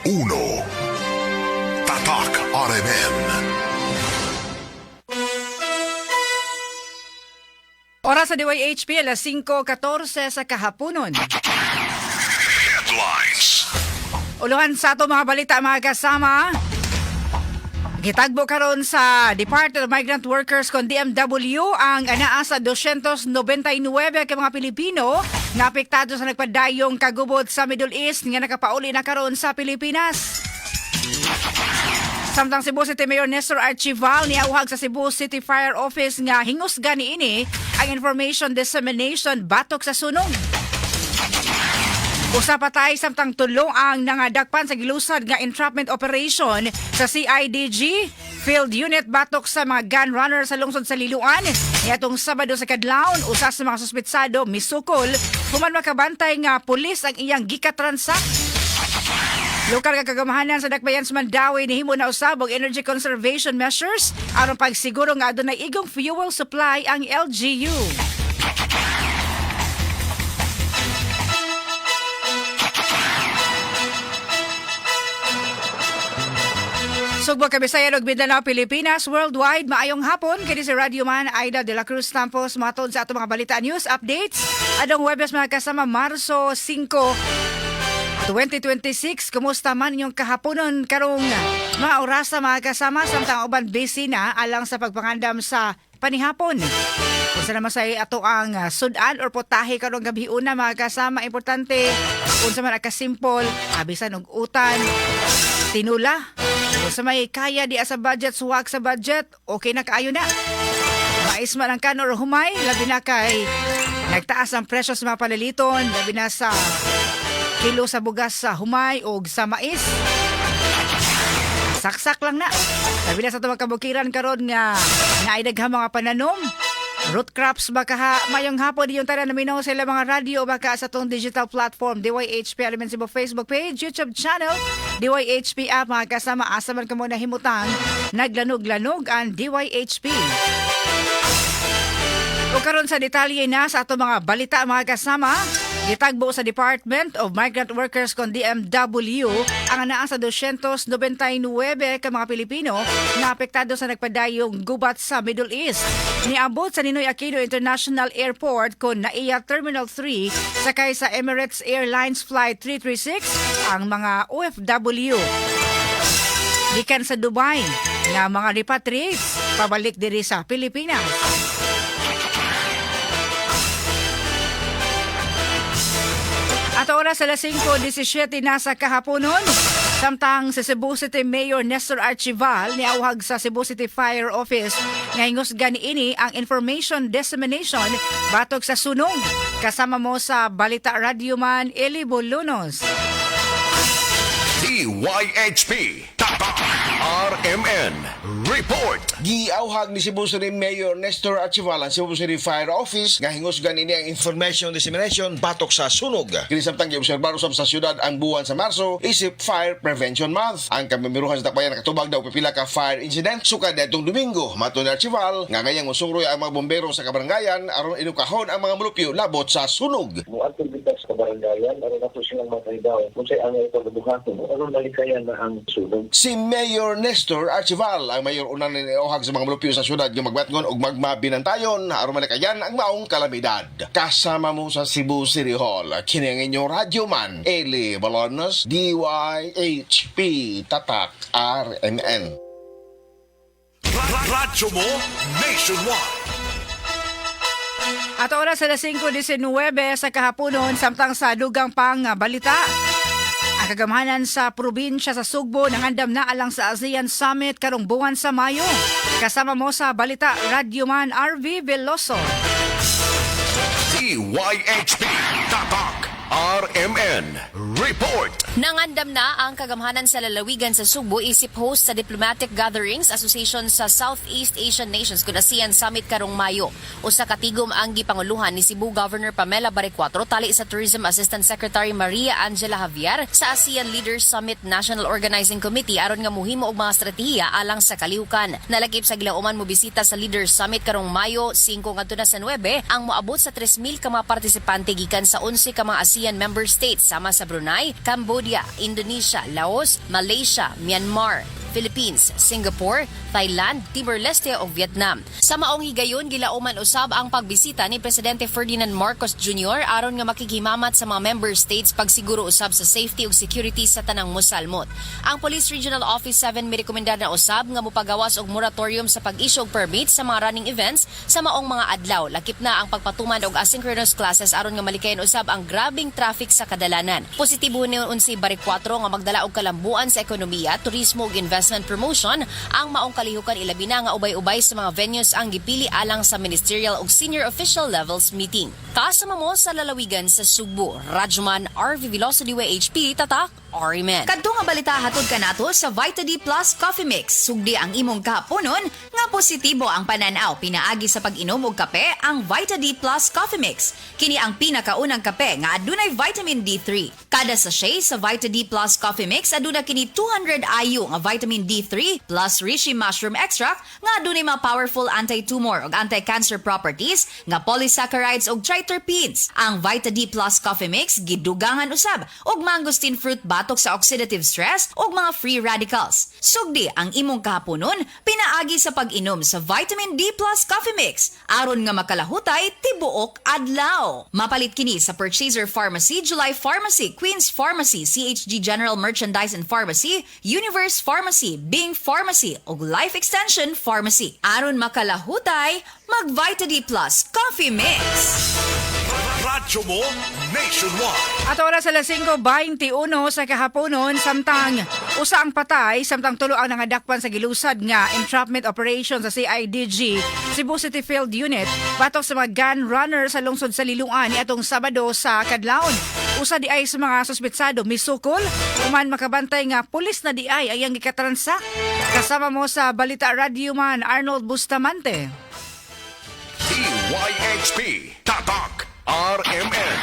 Uno. Tatak RMN. Oras sa DYHP, alas 5:14 sa kahaponon. Headlines. Uluhan sa ato mga balita, mga kasama. Gitagbo karon sa Department of Migrant Workers kon DMW ang anaa sa 299 ka mga Pilipino nga apektado sa nagpadayong kagubot sa Middle East nga nakapauli na karon sa Pilipinas. Samtang Cebu City Mayor Nestor Archival niawhag sa Cebu City Fire Office nga hingusgan niini ang information dissemination batok sa sunog. Usa patay samtang tulo ang nangadakpan sa gilusad nga entrapment operation sa CIDG Field Unit batok sa mga gun runner sa lungsod sa Liloan. Niadtong Sabado sa kadlawon, usa sa mga suspetsado misukol human makabantay nga pulis ang iyang gikatransak. Lokal nga kagamahanan sa Dakbayan sa Mandaue nihimo na usab og energy conservation measures aron pagsiguro nga adunay igong fuel supply ang LGU. Sugbo, Kabisayan ug Mindanao, Pilipinas, worldwide, maayong hapon. Kini si Radio Man Aida de la Cruz Tampos matod sa ato mga balita, news updates. Adong Huwebes, mga kasama, Marso 5, 2026. Kumusta man inyong kahaponon karong mga orasa, mga kasama, samtang uban busy na alang sa pagpangandam sa panihapon? Unsa naman sa ato ang sudan or potahe karong gabi una, mga kasama? Importante, unsa man ang kasimple, abisan og utan, tinula. Kung sa may kaya di sa budget, suwag sa budget, okay na kaayo na. Mais man ang kanor humay, labi na kay nagtaas ang presyo sa mga paliliton, labi na sa kilo sa bugas sa humay o sa mais. Saksak lang na. Labi na sa itong kabukiran karon nga naay daghang mga pananom. Root crops baka ha, mayong hapon yung tanan naminaw sa ilang mga radyo baka sa itong digital platform DYHP Element Cebu Facebook page, YouTube channel, DYHP app, mga kasama, asa man kamo nahimutang naglanog-lanog ang DYHP. O karon sa detalye na sa ato mga balita, mga kasama, gitagbo sa Department of Migrant Workers kon DMW ang anaa sa 299 ka mga Pilipino na apektado sa nagpadayong gubat sa Middle East. Niabot sa Ninoy Aquino International Airport kon NAIA Terminal 3 sakay sa Emirates Airlines Flight 336 ang mga OFW gikan sa Dubai nga mga repatriates pabalik diri sa Pilipinas. At oras alas 5:17 na sa kahaponon. Samtang sa Cebu City Mayor Nestor Archival niawhag sa Cebu City Fire Office nga hingusgan ini ang information dissemination batok sa sunog. Kasama mo sa Balita Radyoman Eli Bolonos. DYHP. Tatak RMN. Report. Giawhag ni Cebu City Mayor Nestor Archival ang Cebu City Fire Office nga hingusgan ini ang information dissemination batok sa sunog. Kini samtang giobserbar usab sa syudad ang buwan sa Marso isip Fire Prevention Month. Ang kamemiruhan sa Dakbayan nakatubag daw pipila ka fire incident sukad niadtong Domingo. Matod ni Archival nga ngayang mosuroy ang mga bombero sa kabarangayan aron inukahon ang mga mulupyo labot sa sunog. Muadto kita sa kabarangayan aron ato silang mapahibaw kung say angay pagbuhaton aron malikayan na ang sunog. Si Mayor Nestor Archival ang mayor unan ni ohag sa mga mulupyo sa syudad nga magbatngon og magmabinantayon aron malikayan ang maong kalamidad. Kasama mo sa Cebu City Hall, kini ang inyong radyo man, Eli Balonos, DYHP Tatak RMN. Radyo mo nationwide. At oras alas 5:19 sa kahaponon, samtang sa dugang pang balita. Ang kagamhanan sa probinsya sa Sugbo nangandam na alang sa ASEAN Summit karong buwan sa Mayo. Kasama mo sa Balita Radyoman RV Veloso. DYHP. Tatak RMN. Report. Nangandam na ang kagamhanan sa lalawigan sa Sugbo isip host sa Diplomatic Gatherings Association sa Southeast Asian Nations kun ASEAN Summit karong Mayo. Usa ka tigom ang gipanguluhan ni Cebu Governor Pamela Baricuatro tali sa Tourism Assistant Secretary Maria Angela Javier sa ASEAN Leaders Summit National Organizing Committee aron nga muhimo og mga estratehiya alang sa kalihukan. Nalakip sa gilauman mo bisita sa Leaders Summit karong Mayo 5 ngadto na sa 9 ang moabot sa 3,000 ka mga partisipante gikan sa 11 ka mga ASEAN member states sama sa Brunei, Cambodia, Cambodia, Indonesia, Laos, Malaysia, Myanmar, Philippines, Singapore, Thailand, Timor-Leste ug Vietnam. Sa maong higayon, gilauman usab ang pagbisita ni Presidente Ferdinand Marcos Jr. aron nga makighimamat sa mga member states pagsiguro usab sa safety ug security sa tanang musalmot. Ang Police Regional Office 7 mirekomendar na usab nga mopagawas og moratorium sa pag-issue og permits sa mga running events sa maong mga adlaw. Lakip na ang pagpatuman og asynchronous classes aron nga malikayan usab ang grabing traffic sa kadalanan. Positibo ni si Baricuatro nga magdala og kalambuan sa ekonomiya, turismo ug investment promotion ang maong kalihukan, ilabi na nga ubay-ubay sa mga venues ang gipili alang sa ministerial ug senior official levels meeting. Kasama mo sa lalawigan sa Sugbo, Radyoman RV Veloso, DYHP, Tatak, RMN. Kadto nga balita hatod kanato sa Vita D Plus Coffee Mix. Sugdi ang imong kahaponon nga positibo ang pananaw pinaagi sa pag-inom og kape, ang Vita D Plus Coffee Mix. Kini ang pinakaunang kape nga adunay vitamin D3. Kada sachet sa Vita D Plus Coffee Mix aduna kini 200 IU nga vitamin D3 plus reishi mushroom extract nga adunay mga powerful anti-tumor ug anti-cancer properties nga polysaccharides ug triterpenes. Ang Vita D Plus Coffee Mix gidugangan usab og mangosteen fruit batok sa oxidative stress ug mga free radicals. Sugdi ang imong kahaponon pinaagi sa pag-inom sa Vitamin D Plus Coffee Mix aron nga makalahutay tibuok adlaw. Mapalit kini sa Purchaser Pharmacy, July Pharmacy, Queen's Pharmacy, CHG General Merchandise and Pharmacy, Universe Pharmacy, Bing Pharmacy ug Life Extension Pharmacy. Aron makalahutay, mag Vita D Plus Coffee Mix. Radyo mo nationwide. At oras alas 5:21 sa kahaponon, samtang usa ang patay samtang tulo ang nangadakpan sa gilusad nga entrapment operation sa CIDG Cebu City Field Unit batok sa mga gun runner sa lungsod sa Liloan niadtong Sabado sa kadlawon. Usa di ay sa mga suspetsado misukol human makabantay nga pulis na di ay ang gikatransa. Kasama mo sa Balita, Radio Man Arnold Bustamante. DYHP Tatak RMN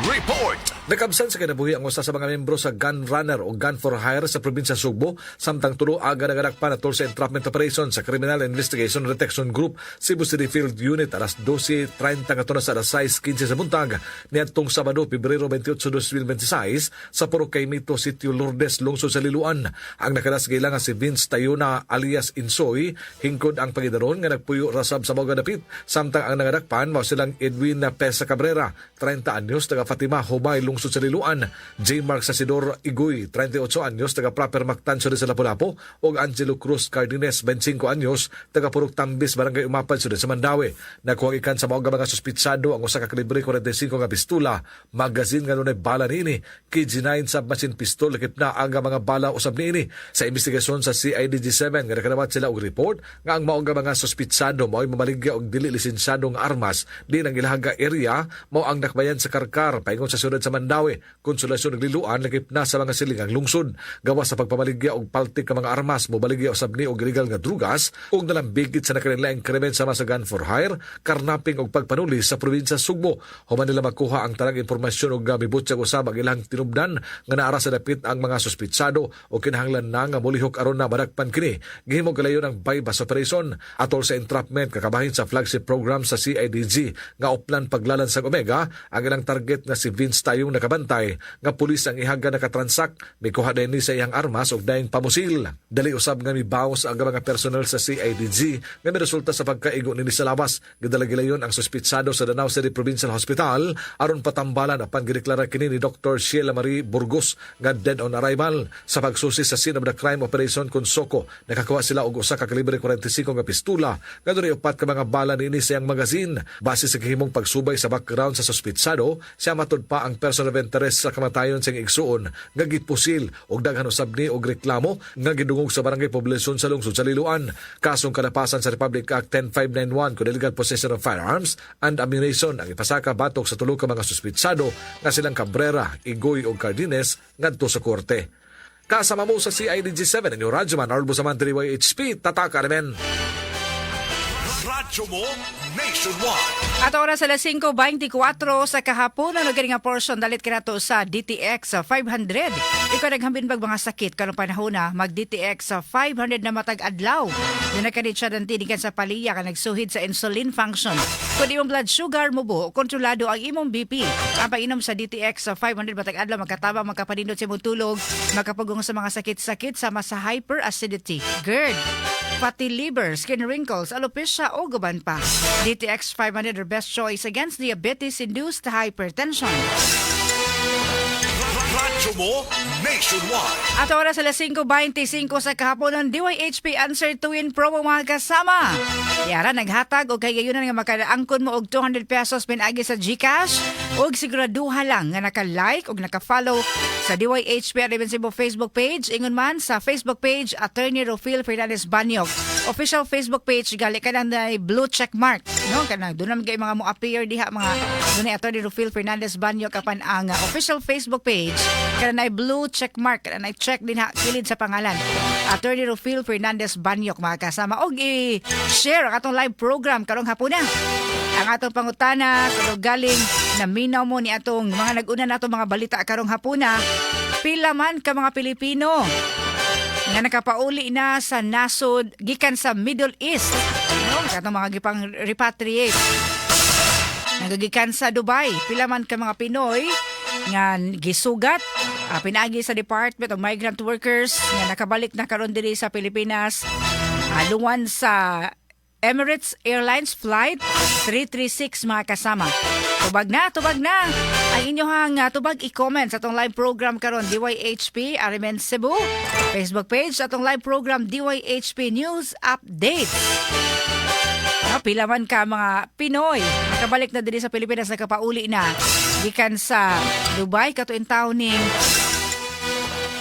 Report. Nakabsan sa kinabuhi ang usa sa mga membro sa gun runner o gun for hire sa probinsya Sugbo samtang tulo aga nagadakpan atol sa entrapment operation sa Criminal Investigation and Detection Group Cebu City Field Unit alas 12:30 ngadto na sa alas 6:15 sa buntag niadtong Sabado, Pebrero 28, 2026 sa Purok Kaymito, Sitio Lourdes, lungsod sa Liloan. Ang nakalas nga si Vince Tayona alias Insoy, hingkod ang pangidaron nga nagpuyo rasab sa mga dapit, samtang ang nangadakpan mao silang Edwin Pesa Cabrera, 30 anyos, taga Fatima, Humay, lungsod sa Liloan, J. Mark Sasidor Igoy, 38 anyos, taga Proper Mactan, syudad sa Lapu-Lapu, ug Angelo Cruz Cardines, 25 anyos, taga Purok Tambis, Barangay Umapad, syudad sa Mandaue. Nakuha gikan sa mao nga mga suspitsado ang usa ka kalibre 45 nga pistula, magazine nga dunay bala niini, KG9 submachine pistol, lakip na ang mga bala usab niini. Sa investigasyon sa CIDG 7 nga nakadawat sila og report nga ang mao nga mga suspitsado mao'y mamaligya og dili lisensyado nga armas din ang ilahaga area, mao ang dakbayan sa Karkar paingon sa syudad sa Mandaue, Konsolasyon ug Liloan, lakip na sa mga silingang lungsod. Gawas sa pagpamaligya og paltik nga mga armas, mobaligya usab ni og illegal nga drugas ug nalambigit sa nakalinlaing krimen sama sa gun for hire, karnaping ug pagpanuli sa probinsya Sugbo. Human nila makuha ang tanang impormasyon ug mibutyag usab ang ilang tinubdan nga naara sa dapit ang mga suspitsado o kinahanglan na nga molihok aron na madakpan kini. Gihimo galayon ang buy-bust operation atol sa entrapment, kakabahin sa flagship program sa CIDG nga Oplan Paglalansang Omega. Ang ilang target nga si Vince Tayong nakabantay nga pulis ang ihaga nakatransak, mikuha din ni sa iyang armas ug daing pamusil. Dali usab nga mibawas ang mga personnel sa CIDG nga miresulta sa pagkaigo nini sa lawas. Gidala gilayon ang suspitsado sa Danao City Provincial Hospital aron patambalan apan gideklara kini ni Dr. Sheila Marie Burgos nga dead on arrival. Sa pagsusi sa scene of the crime operation Konsoko, nakakuha sila og usa ka kalibre 45 nga pistula nga dunay upat ka mga bala niini sa iyang magazine. Base sa gihimong pagsubay sa background sa suspitsado, siya matud pa ang person of interest sa kamatayon sa igsuon nga gipusil og daghan usab ni og reklamo nga gidungog sa barangay poblasyon sa lungsod sa Liloan. Kasong kalapasan sa Republic Act 10591 kun illegal possession of firearms and ammunition ang ipasaka batok sa tulo ka mga suspitsado nga silang Cabrera, Igoy ug Cardines ngadto sa korte. Kasama mo sa CIDG 7, inyo Radyoman, Arl Bustamante, YHP, Tatak RMN. Radyo Radyo mo nationwide. At oras alas 5:24 sa kahapon, ano nga portion dalit kinato sa DTX sa 500. Ikaw naghambin bag mga sakit karong panahon na mag DTX sa 500 na matag adlaw. Duna kanit siya ng tinigan sa paliya ka nagsuhid sa insulin function. Kung imong blood sugar mo buo, kontrolado ang imong BP. Ang pag-inom sa DTX sa 500 matag adlaw magkatabang makapanindot sa imong tulog, makapugong sa mga sakit-sakit sama sa hyperacidity, GERD, fatty liver, skin wrinkles, alopecia o guban pa. DTX 500 are best choice against diabetes-induced hypertension. Radyo mo nationwide. At oras alas 5:25 sa kahapon ng DYHP Answer to Win promo, mga kasama. Yara naghatag og kay gayonan nga makaangkon mo og ₱200 pinagi sa GCash og siguraduha lang nga naka-like og naka-follow sa DYHP RM Cebu Facebook page, ingon man sa Facebook page Attorney Rofil Fernandez Banyok. Official Facebook page gali kanang na blue check mark, no? Kanang doon naman kay mga mo appear diha, mga dunay Attorney Rufil Fernandez Banyok apan ang official Facebook page kanang na blue check mark, kanang na check din ha kilid sa pangalan Attorney Rufil Fernandez Banyok, mga kasama, og i-share ang atong live program karong hapuna. Ang atong pangutana kung galing naminaw mo ni atong mga nag-una natong mga balita karong hapuna, pila man ka mga Pilipino nga nakapauli na sa nasod gikan sa Middle East, no? Katong mga gipang repatriate nagagikan sa Dubai? Pila man ka mga Pinoy nga gisugat pinaagi sa Department of Migrant Workers nga nakabalik na karon diri sa Pilipinas luwan sa Emirates Airlines Flight 336, mga kasama? Tubag na, tubag na. Ang inyong tubag i-comment sa atong live program karon, DYHP RMN Cebu Facebook page, atong live program DYHP News Update. No, pila man ka mga Pinoy nakabalik na diri sa Pilipinas, nakapauli na gikan sa Dubai kato taon ning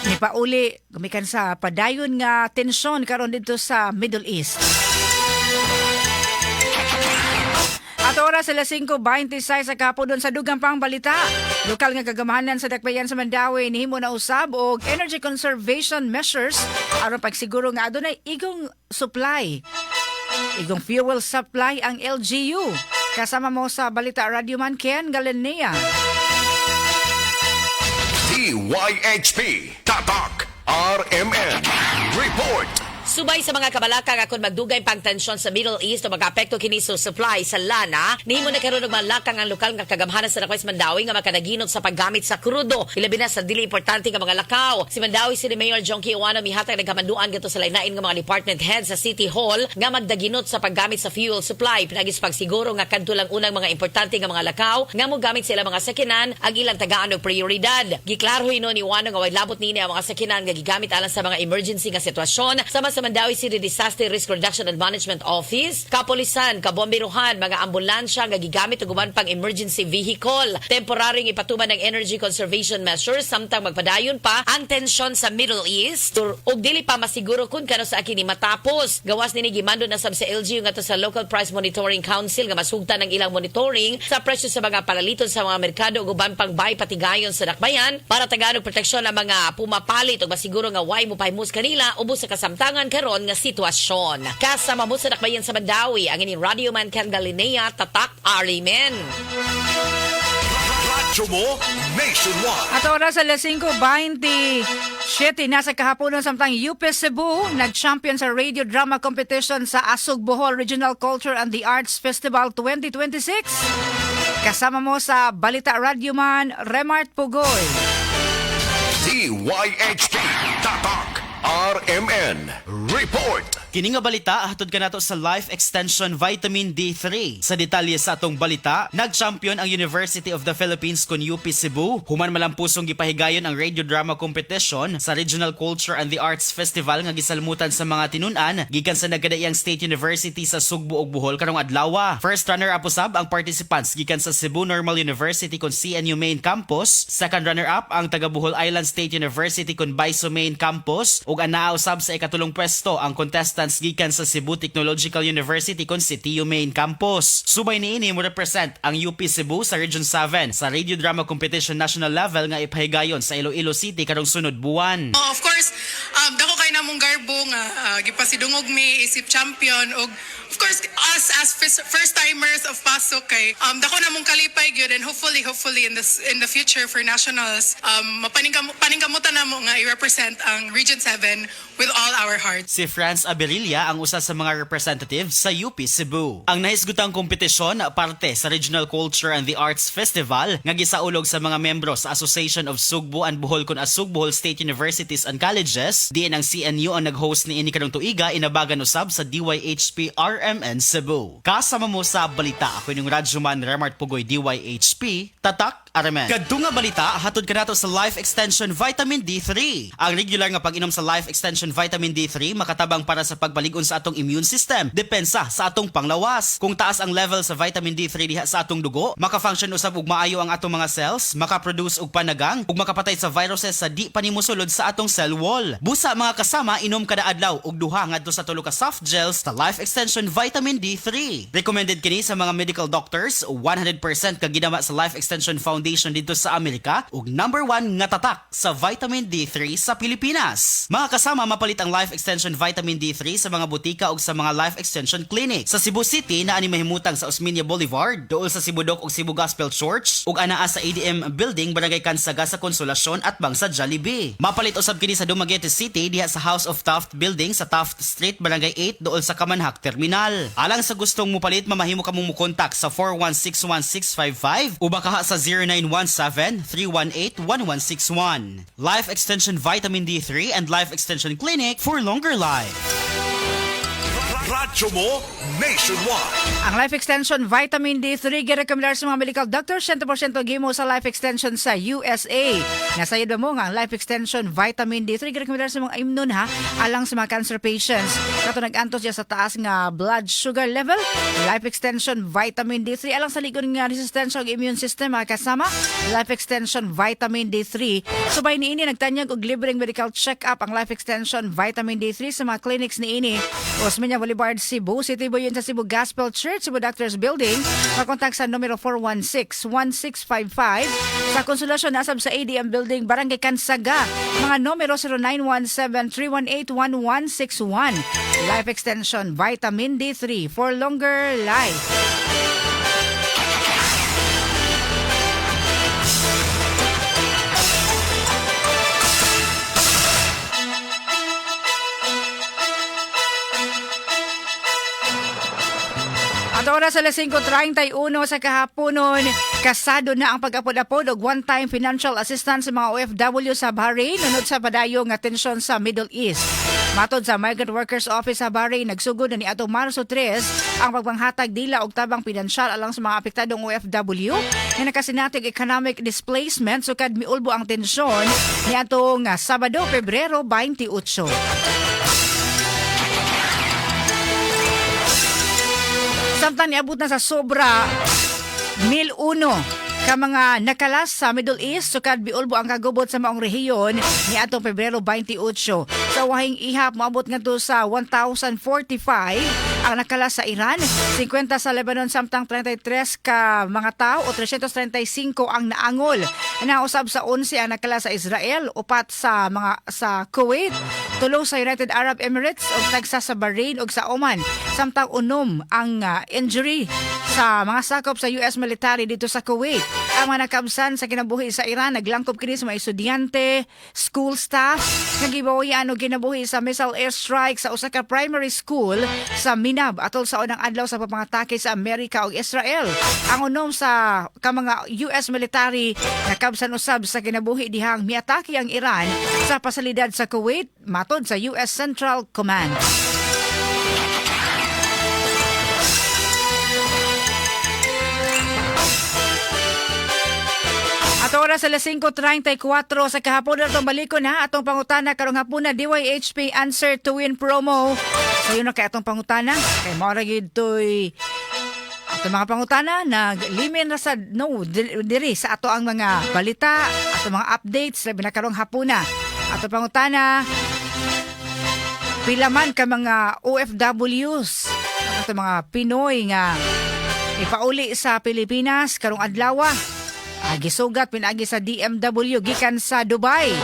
nipauli gumikan sa padayon nga tensyon karon dito sa Middle East? At oras alas 5:26 sa kahapon sa dugang pang balita. Lokal nga kagamhanan sa Dakbayan sa Mandaue nihimo na usab og energy conservation measures aron pagsiguro nga adunay igong supply, igong fuel supply ang LGU. Kasama mo sa balita, Radyoman Ken Galinea. DYHP Tatak RMN Report. Subay sa mga kabalaka nga kung magdugay pang tensyon sa Middle East o makaapekto kini sa supply sa lana, nihimo na karon og malakang ang lokal nga kagamhanan sa Dakbayan Mandaue nga makadaginot sa paggamit sa krudo, ilabi na sa dili importante nga mga lakaw. Si Mandaue City Mayor Jonkie Ouano mihatag ng kamanduan gadto sa lain nga mga department heads sa City Hall nga magdaginot sa paggamit sa fuel supply pinaagi sa pagsiguro nga kadto lang unang mga importante nga mga lakaw nga mogamit sa ilang mga sakyanan ang ilang tagaan og prioridad. Giklaro hinuon ni Ouano nga way labot niini ang mga sakyanan nga gigamit alang sa mga emergency nga sitwasyon sama sa Mandaue City Disaster Risk Reduction and Management Office, kapolisan, kabomberuhan, mga ambulansya nga gigamit ug uban pang emergency vehicle. Temporaryong ipatuman ng energy conservation measures samtang magpadayon pa ang tensyon sa Middle East ug dili pa masiguro kung kanus-a kini matapos. Gawas nini, gimando na sab sa LGU ngadto sa Local Price Monitoring Council nga masugtan ang ilang monitoring sa presyo sa mga palaliton sa mga merkado ug uban pang bay patigayon sa dakbayan para tagaan og proteksyon ang mga pumapalit ug masiguro nga way mopahimos kanila ubos sa kasamtangan karon nga sitwasyon. Kasama mo sa dakbayan sa Mandaue, ang inyong Radio Man Ken Galinea, Tatak RMN. Radyo mo nationwide. At oras alas 5:27 nasa kahaponon samtang UP Cebu nag-champion sa radio drama competition sa Asog Bohol Regional Culture and the Arts Festival 2026. Kasama mo sa Balita, Radyoman Remart Pugoy. DYHP Tatak RMN Report. Kini nga balita hatod kanato sa Life Extension Vitamin D3. Sa detalye sa atong balita, nag-champion ang University of the Philippines kon UP Cebu human malampusong gipahigayon ang radio drama competition sa Regional Culture and the Arts Festival nga gisalmutan sa mga tinun-an gikan sa nagkadaiyang State University sa Sugbo ug Bohol karong adlaw. First runner up usab ang participants gikan sa Cebu Normal University kon CNU Main Campus, second runner up ang taga Bohol Island State University kon BISO Main Campus ug anaa usab sa ikatulong pwesto ang contestants contestants gikan sa Cebu Technological University kon CTU Main Campus. Subay niini mo represent ang UP Cebu sa Region 7 sa Radio Drama Competition National Level nga ipahigayon sa Iloilo City karong sunod buwan. Oh, of course, dako kay namong garbo nga gipasidungog mi isip champion og of course us as first timers of Pasok kay dako namong kalipay gyud, and hopefully in the future for nationals mapaningkamutan namo nga i-represent ang Region 7 with all our hearts. Si Franz Aberilla ang usa sa mga representative sa UP Cebu. Ang nahisgutang kompetisyon parte sa Regional Culture and the Arts Festival nga gisaulog sa mga membro sa Association of Sugbo and Bohol kon Asug Bohol State Universities and Colleges. Diin ang CNU ang nag-host niini karong tuiga, inabagan usab sa DYHP RMN Cebu. Kasama mo sa balita, ako inyong radyoman Remart Pugoy, DYHP Tatak RMN. Kadto nga balita hatod kanato sa Life Extension Vitamin D3. Ang regular nga pag-inom sa Life Extension Vitamin D3 makatabang para sa pagbalig-on sa atong immune system, depensa sa atong panglawas. Kung taas ang level sa vitamin D3 diha sa atong dugo, maka-function usab og maayo ang atong mga cells, maka-produce og panagang, ug makapatay sa viruses sa di pa nimo sulod sa atong cell wall. Busa, mga kasama, inom kada adlaw og 2 ngadto sa 3 ka soft gels sa Life Extension Vitamin D3. Recommended kini sa mga medical doctors, 100% kaginama sa Life Extension Foundation dito sa Amerika ug number 1 nga tatak sa vitamin D3 sa Pilipinas. Mga kasama, mapalit ang Life Extension Vitamin D3 sa mga butika ug sa mga Life Extension Clinic. Sa Cebu City naa ni mahimutang sa Osmeña Boulevard, duol sa Cebu Doc ug Cebu Gospel Church, ug anaa sa ADM Building, Barangay Cansaga sa Consolacion at bang sa Jollibee. Mapalit usab kini sa Dumaguete City diha sa House of Taft Building sa Taft Street, Barangay 8, duol sa Kamanhak Terminal. Alang sa gustong mupalit, mamahimo kamong mukontak sa 4161655 o baka sa 0917-318-1161. Life Extension Vitamin D3 and Life Extension Clinic for longer life. Radyo mo nationwide. Ang Life Extension Vitamin D3 girekomendar sa mga medical doctors, 100% gimo sa Life Extension sa USA. Nasayod ba mo nga ang Life Extension Vitamin D3 girekomendar sa mga imnon ha, alang sa mga cancer patients? Kato nag-antos siya sa taas nga blood sugar level. Life Extension Vitamin D3 alang sa ligon nga resistensya og immune system, mga kasama. Life Extension Vitamin D3. Subay niini, nagtanyag og libreng medical check-up ang Life Extension Vitamin D3 sa mga clinics niini: Osmeña Boulevard, Cebu City, Buyon sa Cebu Gospel Church, Cebu Doctors Building. Pakontak sa numero 416-1655. Sa Consolacion, nasab sa ADM Building, Barangay Cansaga. Mga numero 0917-318-1161. Life Extension Vitamin D3 for longer life. At oras alas 5:31 sa kahaponon, kasado na ang pag-apod-apod og one-time financial assistance sa mga OFW sa Bahrain nunod sa padayong nga tensyon sa Middle East. Matod sa Migrant Workers Office sa Bahrain, nagsugod na niadtong Marso 3 ang pagpanghatag dila og tabang pinansyal alang sa mga apektadong OFW nga nakasinati og economic displacement sukad miulbo ang tensyon niadtong Sabado, Pebrero 28. Samtang niabot na sa sobra 1,001 ka mga nakalas sa Middle East sukad biulbo ang kagubot sa maong rehiyon niadtong Pebrero 28. Sa wahing ihap, moabot ngadto sa 1,045 ang nakalas sa Iran, 50 sa Lebanon, samtang 33 ka mga tao o 335 ang naangol. Nausab sa 11 ang nakalas sa Israel, upat sa mga sa Kuwait, tulo sa United Arab Emirates ug tagsa sa Bahrain ug sa Oman. Samtang unom ang injury sa mga sakop sa US military dito sa Kuwait. Ang mga nakabsan sa kinabuhi sa Iran, naglangkob kini sa mga estudyante, school staff, nga gibawian og kinabuhi sa missile airstrike sa usa ka primary school sa Minab atol sa unang adlaw sa pagpangatake sa Amerika ug Israel. Ang unom sa ka mga US military nakabsan usab sa kinabuhi dihang miatake ang Iran sa pasilidad sa Kuwait, matod sa US Central Command. At oras alas 5:34 sa kahapon na, itong balikon na atong pangutana karong hapon na, DYHP Answer to Win promo. So yun na kay atong pangutana. Kay mao ra gyud to'y atong mga pangutana naglimin ra sa no diri sa ato ang mga balita, ato mga updates labi na karong hapuna. Ato pangutana. Pila man ka mga OFWs, ato mga Pinoy nga ipauli sa Pilipinas karong adlaw. Gisugat pinaagi sa DMW gikan sa Dubai.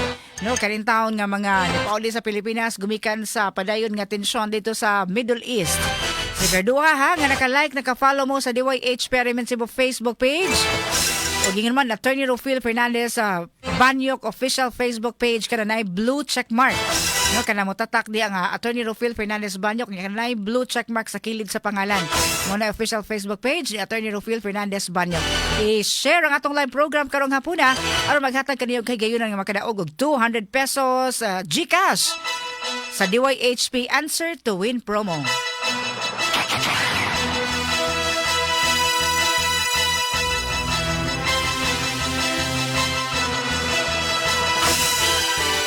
No, kaning taon nga mga nipauli sa Pilipinas gumikan sa padayon nga tensyon dito sa Middle East. Sigurduha ha nga naka-like, naka-follow mo sa DYHP RMN Cebu Facebook page. O gingon man, Attorney Rufil Fernandez sa Banyok official Facebook page, kananay blue check mark. No, kana mo tatak di ang Attorney Rufil Fernandez Banyok nga kananay blue check mark sa kilid sa pangalan. Mo na official Facebook page ni Attorney Rufil Fernandez Banyok. I-share ang atong live program karong hapuna aron maghatag kaniyo kay gayunan nga makadaog og 200 pesos GCash sa DYHP Answer to Win promo.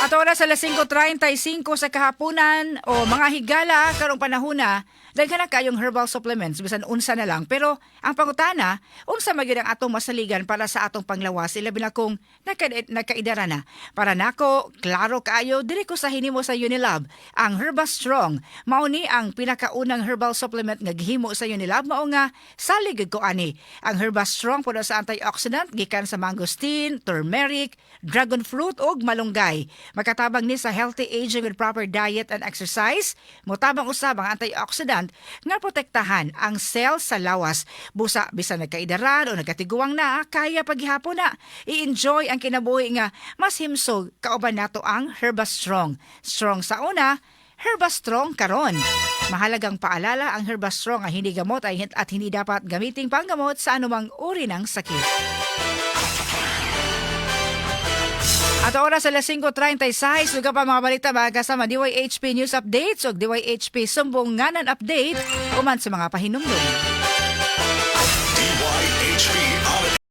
At oras alas 5:35 sa kahaponan o mga higala, karong panahona, daghan na kayong herbal supplements bisan unsa na lang, pero ang pangutana, unsa man gyud ang atong masaligan para sa atong panglawas, ilabi na kung nakaidara na? Para nako, klaro kaayo, diri ko sa hinimo sa Unilab ang Herba Strong. Mao ni ang pinakaunang herbal supplement nga gihimo sa Unilab, mao nga salig gyud ko ani. Ang Herba Strong puno sa antioxidant gikan sa mangosteen, turmeric, dragon fruit ug malunggay. Makatabang ni sa healthy aging with proper diet and exercise. Motabang usab ang antioxidant nga protektahan ang cells sa lawas. Busa bisan nagkaidaran o nagkatiguang na, kaya paghihapon na. I-enjoy ang kinabuhi nga mas himsog kauban nato ang Herba Strong. Strong sa una, Herba Strong karon. Mahalagang paalala, ang Herba Strong ay hindi gamot ay at hindi dapat gamiting panggamot sa anumang uri ng sakit. At oras alas 5:36, lugar pa mga balita mga kasama DYHP News Updates o DYHP Sumbonganan Update uman sa mga pahinumdum.